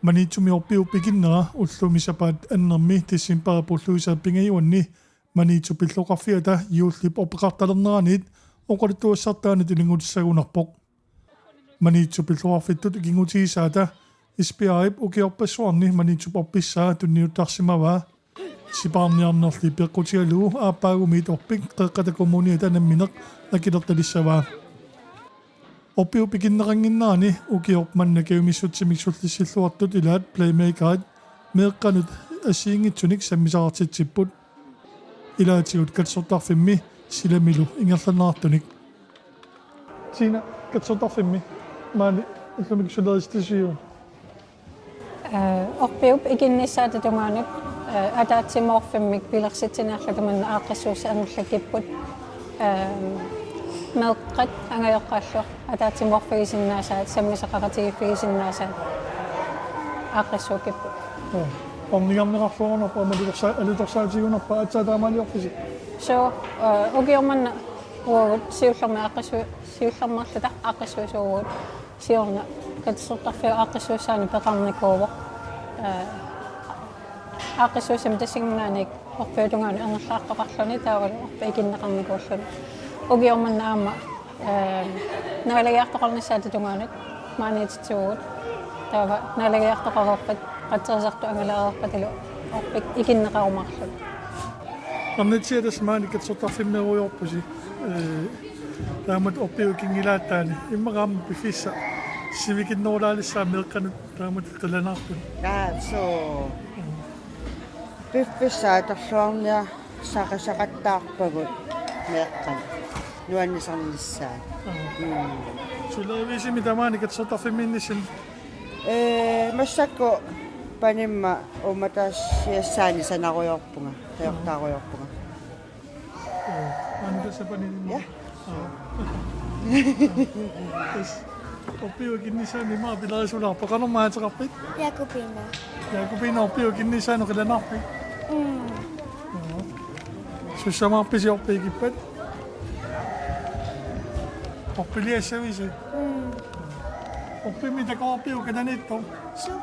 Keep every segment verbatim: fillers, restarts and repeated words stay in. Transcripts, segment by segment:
Maniitsumi orpiup ikinnera ullumi sapaatip annermi decembarip ulluisa pingajuanni Maniitsup illoqarfiata juullip orpeqartalerneraniit oqaluttuassartaanut ilanngutissarunarpoq. Maniitsup illoqarfittut ikinngutigisaata Esbjergip ukiorpassuarni Maniitsup orpissaa tunniuttarsimavaa. Sipaarniarnerli peqqutigalugu aappaagumiit orpik Qeqqata Kommuniata nammineq akilertalissavaa. Orpiup ikinneqannginnerani ukiorp manna kajumissutsimik sullissilluartut ilaat Playmakerit meeqqanut assigiinngitsunik sammisaqartitsipput. Ilaatigut katersortarfimmi silamilu ingerlanneqartunik. Tina, katersortarfimmi maani ullumi suleristasio. Eh, orpiup ikinnissaata tungaanut, eh, ataatsimoorfimmik pilersitsiniarluta manna aaqqissuussat angerlakkipput. Eh, meeqqat angajoqqaallu ataatsimoorfigisinnaasaat, sammisaqaqatigiiffigisinnaasaat aaqqissuukkipput. Ornigarneqarluarunarpoq aamma alutorsaa-, alutorsaatigunarpoq aatsaat taamaaliorfisi. Suu, eh, ukiormanna uagut siullermik aaqqissu-, siullermeerluta aaqqissuisuuvugut. Siorna katersortarfiup aaqqissuussaani peqarnikuuvoq. Eh, aaqqissuussami tassanngaanniit orpiup tungaanut angerlartoqarluni taavalu orpiup ikinneqarnikuulluni. Ukiormanna aamma, eh, naalagiartoqarnissaata tungaanut maaniititsuugut. Taava naalagiartoqareerpat, qatserisartut angalareerpatalu orpik ikinneqarumaarluni. Arnatsia tassa maani katersortarfimmeerujoorpusi. Eh, taamatut orpiup ikinngilaataani. Immaqa aamma piffissaq sivikinnerulaalissaaq meeqqanut taamatut qilanaartut. Aa, suu. Piffissaq atorluarniarsaqattaarpagut meeqqanut nuannisarnissaat. Aa. Mm. Suleriviisimi tamaani katersortarfimmiinnissimi? Eh, massakkut panimma uummataasiassaani sanarujoorpunga, ajortaarujoorpunga. Aa, aamma tassa panimma. Ja. Aa. Tassa orpiup ikinnissaanut immaqa pilerisulaarpoq. Qanormi ateqarpit? Jakobine. Jakobine, orpiup ikinnissaanut qilanaarpit? Mm. Aa. Sussamaarpisi orpiit ikippat? Orpiliassavisi? Mm. Orpimmi takoqqippiuk qilaniittoq? Suu.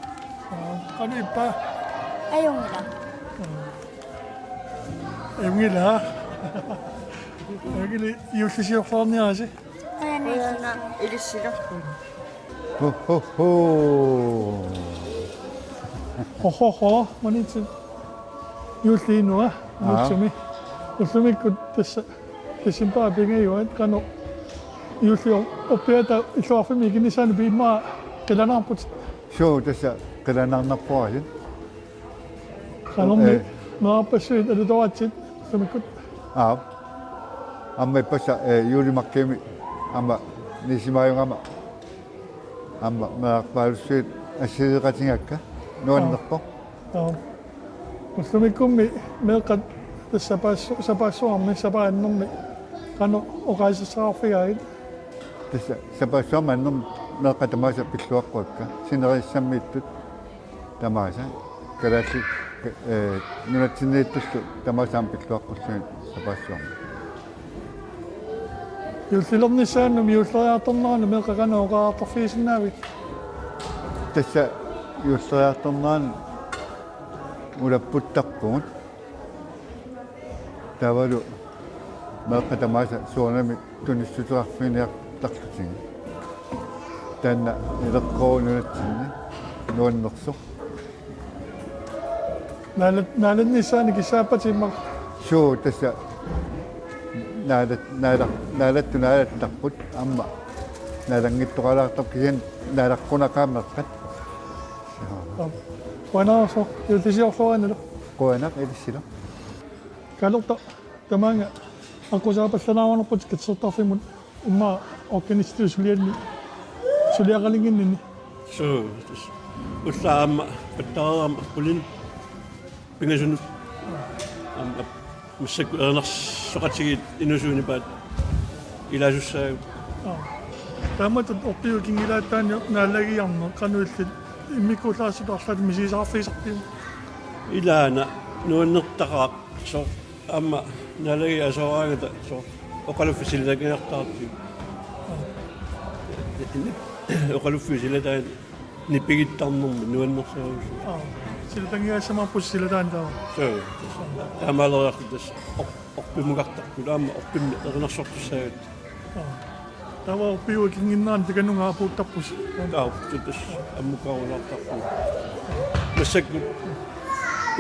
Aa, qanoq ippa? Ajunngilaq. Aa. Ajunngilaq. Ajunngilaq, juullisiorluarniarisi? Qujanaq, ilissilu. Ho, ho, ho. Ho, ho, ho, Maniitsup juulliunera, aa, Maniitsumi. Ullumikkut tassa decembarip pingajuat, qanoq juulli orpiata illoqarfimmi ikinnissaanut immaqa qilanaarput? Suu, tassa qilanaarnarpoq aasiit. Qanormi, eh, meerarpassuit alutoraatsit ullumikkut? Aap. Aamma ippassaq, eh, juulimarkiimi aamma nisimaajugama aamma meerarpaalussuit assigeqatigaakka nuannerpoq. Aap. Ullumikkummi meeqqat tassa sapaassu-, sapaassuarmi, sapaatip annermi qanoq oqaasissaqarfigaagit? Tassa sapaassuarmi annermi meeqqat tamaasa pilluaqquakka, sinerissamiittut tamaasa, kalaallit, eh, nunatsinniittullu tamaasa aamma pilluaqqullugit sapaassuarmi. Juullilernissaanut juulleriartornerani meeqqat qanoq oqariartorfigisinnaavigit? Tassa juulleriartornerani ulapputtarpugut. Taavalu meeqqat tamaasa soorunami tunissuteqarfiginiartarlutigit. Taanna ileqqorup nunatsinni nuannersoq. Naalat-, naalannissaanut kissaappat immaqa? Suu, tassa naalat-, naala-, naalattut naalattarput aamma naalanngittoqalaartarput kisianni naalaqqunaqaaq meeqqat. Aap. Qujanarsuaq, juullisiorluarinalu. Qujanaq ilissilu. Kalerta, tamaanga aqqusaapallanaarumaarputit katersortarfimmut immaqa organistitut sulianni, suliaqalinnginninni. Suu, tassa. Ullaaq aamma pattareerama qulinik pingasunut. Aamma massakkut erinarsoqatigiit inuusuit nipaat ilaasussaagut. Aap. Taamatut orpiup ikinngilaataani naalagiarneq qanoq illit, immikkuullarissutit arlaat misigisaqarfigisarpiuk? Ilaana nuannertaqaaq, soorlu aamma naalagiat asooraangata soorlu oqaluffik silataakkiartarput. Aap. Oqaluffik silataat Nipigittarnermi nuannersaarusuu. Aa, silataanngikkaluarpusi silataanni taava. Suu. Taamaaleriarluta tassa or-, orpimukartarput aamma orpimmi erinarsortussaagatta. Aa. Taava orpiup ikinnginnerani takanunga apuuttarpusi. Aa, tassa ammukaarunaartarpugut. Massakkut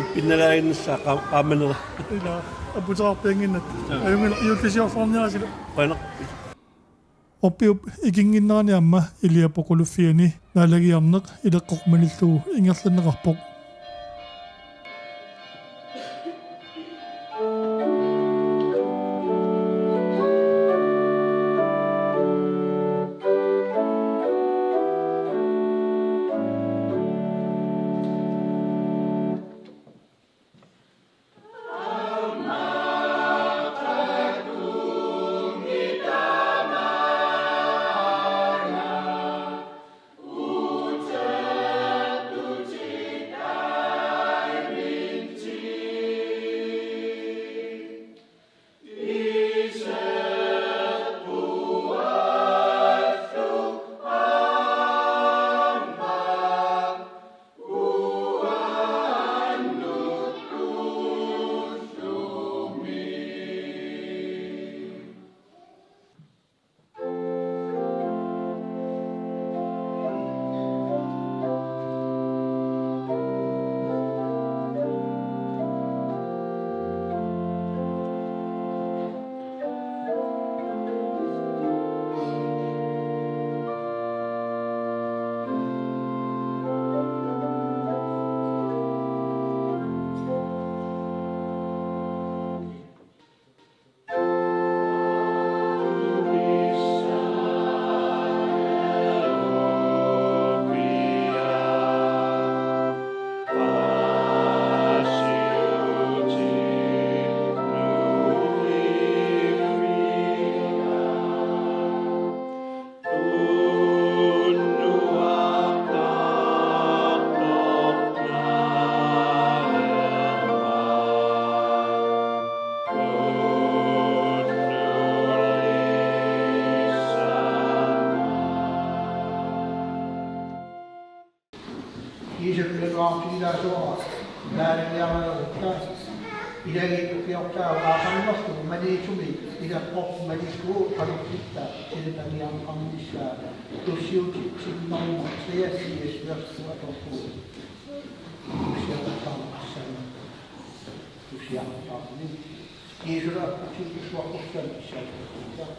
uppinnaalaannassaaq qa-, qaammanera. Ila, aputeqarpiannginnatta. Aa. Ajunngilaq juullisiorluarniarisilu. Qujanaq. Orpiup ikinnginnerani aamma Iliap oqaluffiani naalagiarneq ileqqoq malillugu ingerlanneqarpoq. Iisup Naluara Piilaasuara naalagiaralugutta ilagiit ukiortaat aaqarnerlu Maniitsumi ileqqoq malillugu qanorpiaq silataanngikkaluarnissaa tussiutitsinnermut treogfirs vers toogfyrre. Tussiartaarneqassanut. Tussiartaarneq. Iisulaarput siutussuaqqussami issaassuussiaq.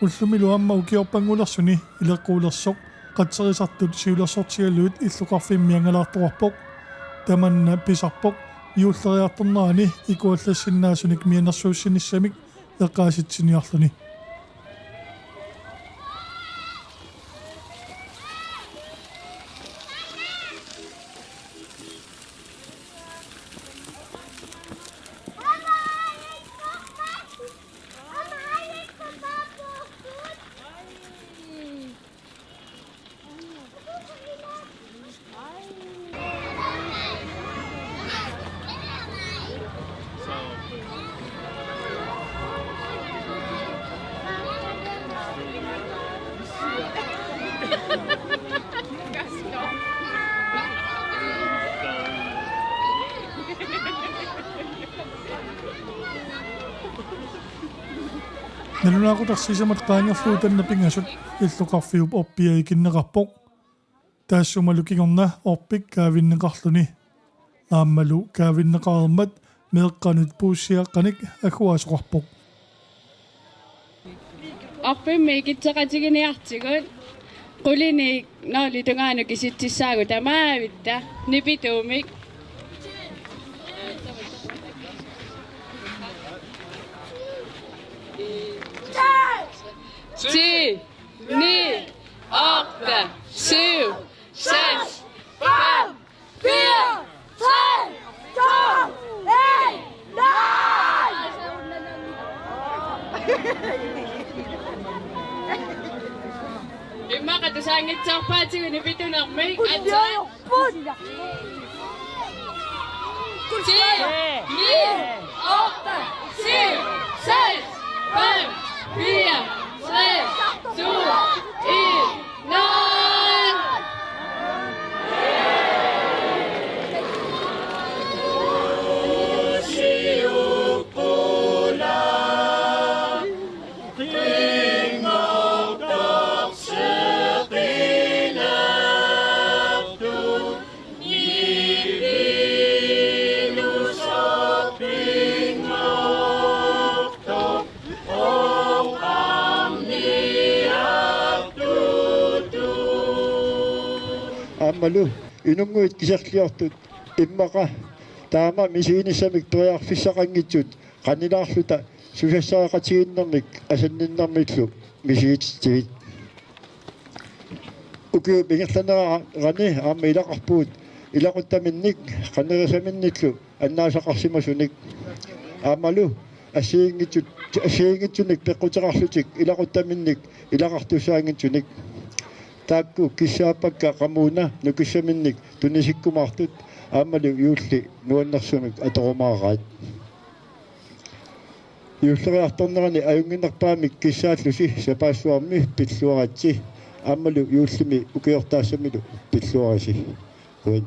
Ullumilu aamma ukiorpanngulersuni ileqquulersoq qatserisartut siulersortigalugit illoqarfimmi angalaartoqarpoq. Tamanna pisarpoq juulleriartornerani ikuallassinnaasunik mianersuussinissamik eqqaasitsiniarluni. Nalunaaqutaq sisamat qaangerlugu taanna pingasut illoqarfiup orpia ikinneqarpoq. Taassumalu kingorna orpik kaavinneqarluni. Aammalu kaavinneqareermat meeqqanut puussiaqqanik agguaasoqarpoq. Orpimmik ikitseqatiginiartigut qulinik nulip tungaanut kisitsissaagut tamaavitta nipituumik. Ti, ni, otte, syv, seks, fem, fire, tre, to, en, nul! Immaqa tusaanngitsoorpaatigut nipitunermik. Aatsaat. Ti, ni, otte, syv, seks, fem, fire, tre, to, en, nul! Aammalu inunnguit kiserliortut immaqa taama misiginissamik periarfissaqanngitsut qanilaarluta susassaqatigiinnermik asanninnermillu misigititsivit. Ukiup ingerlanerani aamma ilaqarpugut ilaquttaminnik qanillisaminnillu annaasaqarsimasunik. Aammalu assigiinngitsut-, assigiinngitsunik peqquteqarlutik ilaquttaminnik ilaqartussaanngitsunik. Taakku kissaappakka qamuuna nukissaminnik tunisikkumaartut aammalu juulli nuannersumik atorumaaraat. Juulleriartornerani ajunnginnerpaamik kissaallusi sapaassuarmi pilluaritsi. Aammalu juullimi ukiortaassamilu pilluaritsi. Qujan.